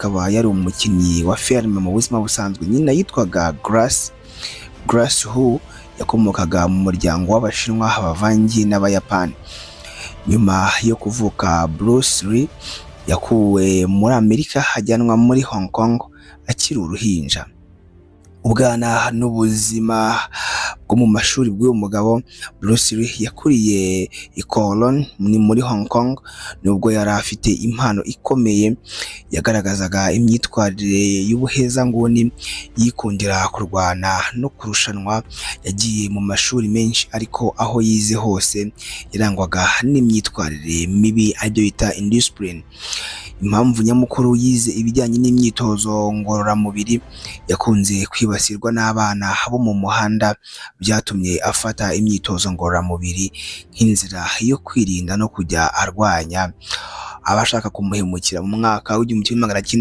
Akaba yari umukinnyi wa filime mu buzima busanzwe. Nyina yitwaga Grace Hu, yakomokaga mu muryango w'Abashinwa bavangiye n'Abayapani. Nyuma yo kuvuka, Bruce Lee yakuwe muri Amerika ajyanwa muri Hong Kong akiri uruhinja. Ubwana n'ubuzima bwo mu mashuri bw'uyu mugabo: Bruce Lee yakuriye i Kowloon, ni muri Hong Kong. Nubwo yari afite impano ikomeye, yagaragazaga imyitwarire y'ubuhezanguni, yikundira kurwana no kurushanwa. Yagiye mu mashuri menshi, ariko aho yize hose yarangwaga n'imyitwarire mibi, aribyo bita indiscipline. Impamvu nyamukuru, yize ibijyanye n'imyitozo ngororamubiri, yakunze kwibasirwa n'abana bo mu muhanda, byatumye afata imyitozo ngororamubiri nk'inzira yo kwirinda no kujya arwanya abashaka kumuhemukira. Mu mwaka w'1900